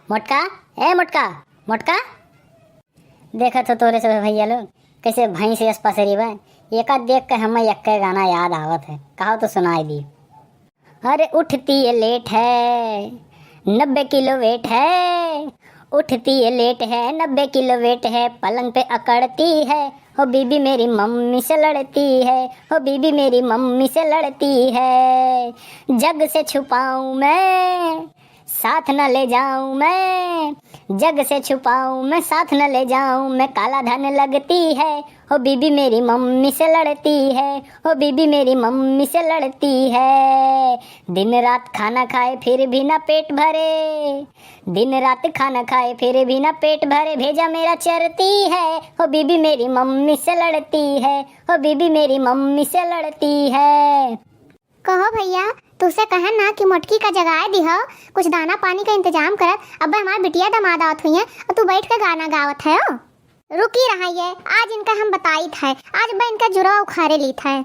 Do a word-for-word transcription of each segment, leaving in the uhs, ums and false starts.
मोटका, ए मोटका, मोटका। देखत हो तोरे सब भैया लोग, कैसे भैंस यस पसरी बा। एका देख के हमें एक्के गाना याद आवत है, कहो तो सुनाई दी। अरे उठती है लेट है, नब्बे किलो वेट है, उठती है लेट है, नब्बे किलो वेट है, पलंग पे अकड़ती है, हो बीबी मेरी मम्मी से लड़ती है, हो बीबी मेरी मम्मी से लड़ती है। जग से छुपाऊं मैं, साथ न ले जाऊं मैं, जग से छुपाऊं मैं, साथ न ले जाऊं मैं, काला धन लगती है, हो बीबी मेरी मम्मी से लड़ती है, हो बीबी मेरी मम्मी से लड़ती है। दिन रात खाना खाए फिर भी ना पेट भरे, दिन रात खाना खाए फिर भी ना पेट भरे, भेजा मेरा चरती है, हो बीबी मेरी मम्मी से लड़ती है, हो बीबी मेरी मम्मी से लड़ती है। कहो भैया, तुसे कहन ना कि मोटकी का जगाए दिहो, कुछ दाना पानी का इंतजाम करत, अब हमार बिटिया दमाद आवत हुई है और तू बैठ के गाना गावत है हो। रुकी रहा ये, आज इनका हम बताइत है, आज बा इनका जुरवा उखारे लीत है।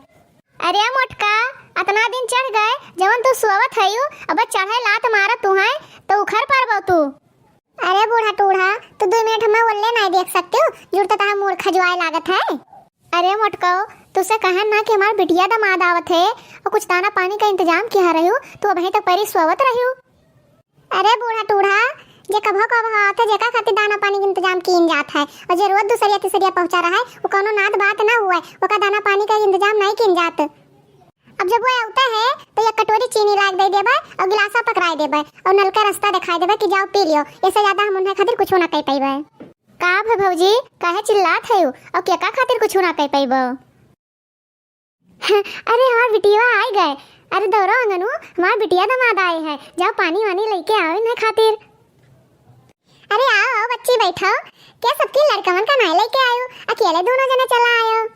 अरे मोटका, अतना दिन चढ़ गए, जवन तू सोवत हयू, अब चढ़े लात मारत तू है, तो उखर परबो तू। अरे बूढ़ा टूढ़ा, तू दुइ मिनट हमें ओल्ले नाई देख सकते हो, जुड़ तो तहार मूड़ खजुआए लागत है। अरे मोटकऊ, तुसे कहन ना कि हमार बिटिया दमाद आवत है और कुछ दाना पानी का इंतजाम किहा रह्यू, तू अबहीं तक परी सोवत रह्यू। अरे बूढ़ा टूढ़ा, जे कभो कभो आवत है, जेका खातिर दाना पानी के इंतजाम कीन जात है, और जे रोज दूसरिया तीसरिया पहुँचा रहा है, वो कौनो नाद बात ना हुआ है, ओका दाना पानी का इंतजाम नहीं कीन जात। अब जब वो आवता है, तो एक कटोरी चीनी लाग दे देबे और गिलासा पकड़ाए देबे और नलका रास्ता दिखाई देबे कि जाओ पी लियो, ऐसे ज्यादा हम उन्हें खातिर कुछ ना कह पाइबे। का भे भौजी, काहे चिल्लात है और केका खातिर कुछ ना कह पाइबो? अरे हमार बिटिया आई गए। अरे दौड़ो अंगनू, हमार बिटिया दमाद आए हैं, जाओ पानी वानी लेके आओ इन्हें खातिर। अरे आओ आओ बच्ची बैठो, क्या सबके लड़कवन का नाई लेके आयो, अकेले दोनों जने चला आयो?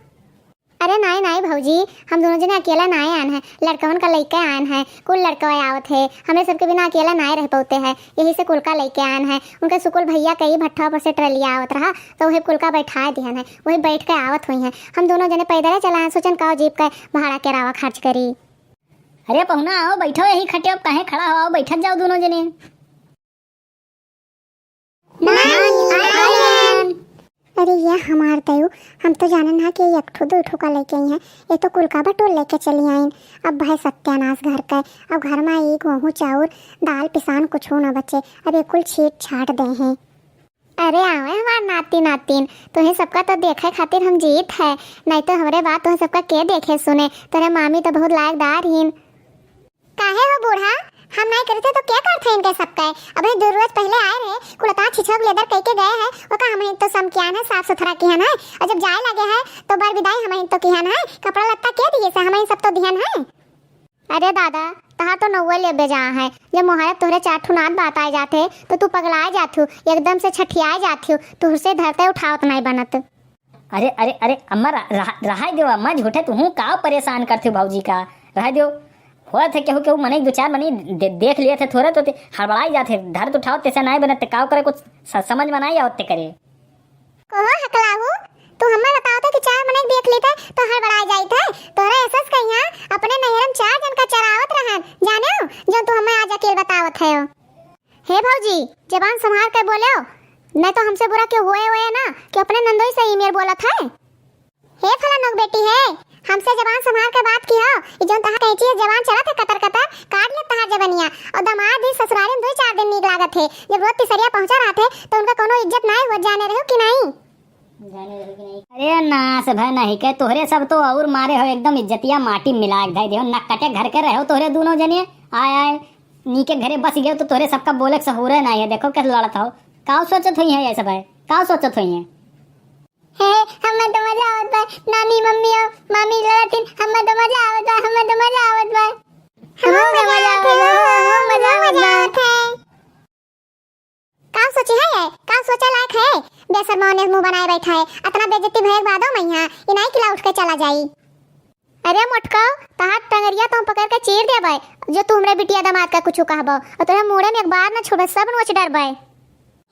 अरे नाई नाई भौजी, हम दोनों जने अकेला नाई आन है, लड़कवन का लेके आन है, कुल लड़कवा आवत है, हमरे सबके बिना अकेला नाई रह पौते है, यही से कुल का लेके आन है। उनके सुकुल भैया कई भट्ठा पर से ट्रलिया आवत रहा, तो वही कुल का बैठाए दिहन है, वही बैठ के आवत हुई है। हम दोनों जने पैदल चला आन, सोचन का जीप का भाड़ा किरावा खर्च करी। अरे पहुना आओ बैठो यही खटिया, काहे खड़ा हो, आओ बैठत जाओ दोनों जने। नानी, आयन। अरे ये हमार दयू, हम तो जानन हा कि ये एक ठो दो ठो का लेके आई हैं, ये तो कुल का बटोर लेके चली आइन। अब भाई सत्यानाश घर का, अब घर में एक वहू चाउर, दाल, पिसान कुछ ना बचे, अब ये कुल छीट छाट दे हैं। अरे आवे हमार नाती नातिन, तुहे सबका तो देखे खातिर हम जीत है, नहीं तो हमरे बात तुहे सबका के देखे सुने, तोरे मामी तो बहुत लायकदार हीन। काहे हो बूढ़ा, हम नाई करते तो क्या करते इनके सबके? अबे दो रोज पहले आए रहे, कुलता छिछोक लेदर कह के गए हैं, ओका हम तो समकियान है, साफ सुथरा किहन है, और जब जाए लगे हैं तो बर विदाई हम तो किहन है, कपड़ा लत्ता के दिए से हम सब तो दिहन है। अरे दादा, तहा तो नौवे ले बेजा है, जब मोहायब तोहरे चार ठो नात बात आए जाते तो तू पगलाए जात हो, एकदम से छठियाए जात हो, तुहसे धरते उठावत नाई बनत। अरे, अरे, अरे, अम्मा, रह-, रह-, रहाई देव अम्मा, झूठे तुहूँ का परेशान करते हो भौजी का? रहाई देव। होत है केहू, केहू मनई, दो चार मनई दे-, देख लिए थे थोड़े तो ते हड़बड़ाई जाते, धरत उठाओ तैसे नाई बनत, ते काव करे कुछ स-, समझ में नाई आवत ते करे। कहो हकलाहू, तू हमें बताओ तो कि चार मनई देख लेते तो हड़बड़ाई जाइत है। तोहरे एसस कहिया अपने नैहरम चार जन का चरावत रहन, जाने हो, जो तू हमें आज अकेल बतावत है हो। हे भौजी, जबान संभार के बोलेओ, नहीं तो हमसे बुरा केहू होए होए ना कि अपने नंदोई से ई मेर बोलत है। हे फलानोक बेटी हे, हमसे जबान संभार के बात किहो, ई जौन तहार कैंची है जबान चलत है कतर कतर, काट ले तहार जबनिया। और दामाद भी ससुरारी में दो चार दिन नीक लागत है, जब रोज तिसरिया पहुंचा रहत है तो उनका कोनो इज्जत नाई होत, जाने रहो कि नाई? अरे नास भय नहीं के, तोहरे सब तो और मारे हो, एकदम इज्जतिया माटी मिला के धई देहो। नक कटे घर के रहो तोहरे दोनों जने। आय आय नीके घरे बस गयो तो तोहरे सबका बोले के सहूरे नहीं है। देखो कैसे लड़त हो, काव सोचत हुई है ये सब है, काव सोचत हुई है? हे, हमें तो मजा आवत बा, नानी मम्मी और मामी लड़तिन, हमें तो मजा आवत बा, हमें तो मजा आवत बा। हमें मजा आवत बा, हमें मजा आवत बा। का सोची है ये? का सोचे लायक है? बेशर्मा ओने मुंह बनाए बैठा है। अतना बेइज्जती भये के बादो में यहाँ इनाई किला उठ के चला जाई। अरे मोटका, तहार टंगरिया तो हम पकड़ के चीर देबै, जो तू हमरे बिटिया दामाद का कुछ कहबो, और तोरे मुड़े में एक बार न छोड़बे, सब नोच डरबै।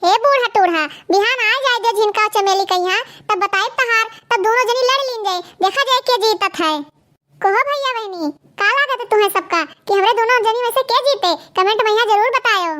हे बूढ़ा टूढ़ा, बिहान आ जाए दे झिनका चमेली कहिया, तब बताइब तहार, तब दोनों जनी लड़ लीन जाए, देखा जाए के जीतत है। कहो भैया बहनी, का लागत है तुम्हें सबका कि हमरे दोनों जनी में से के जीते? Comment में यहाँ जरूर बतायो।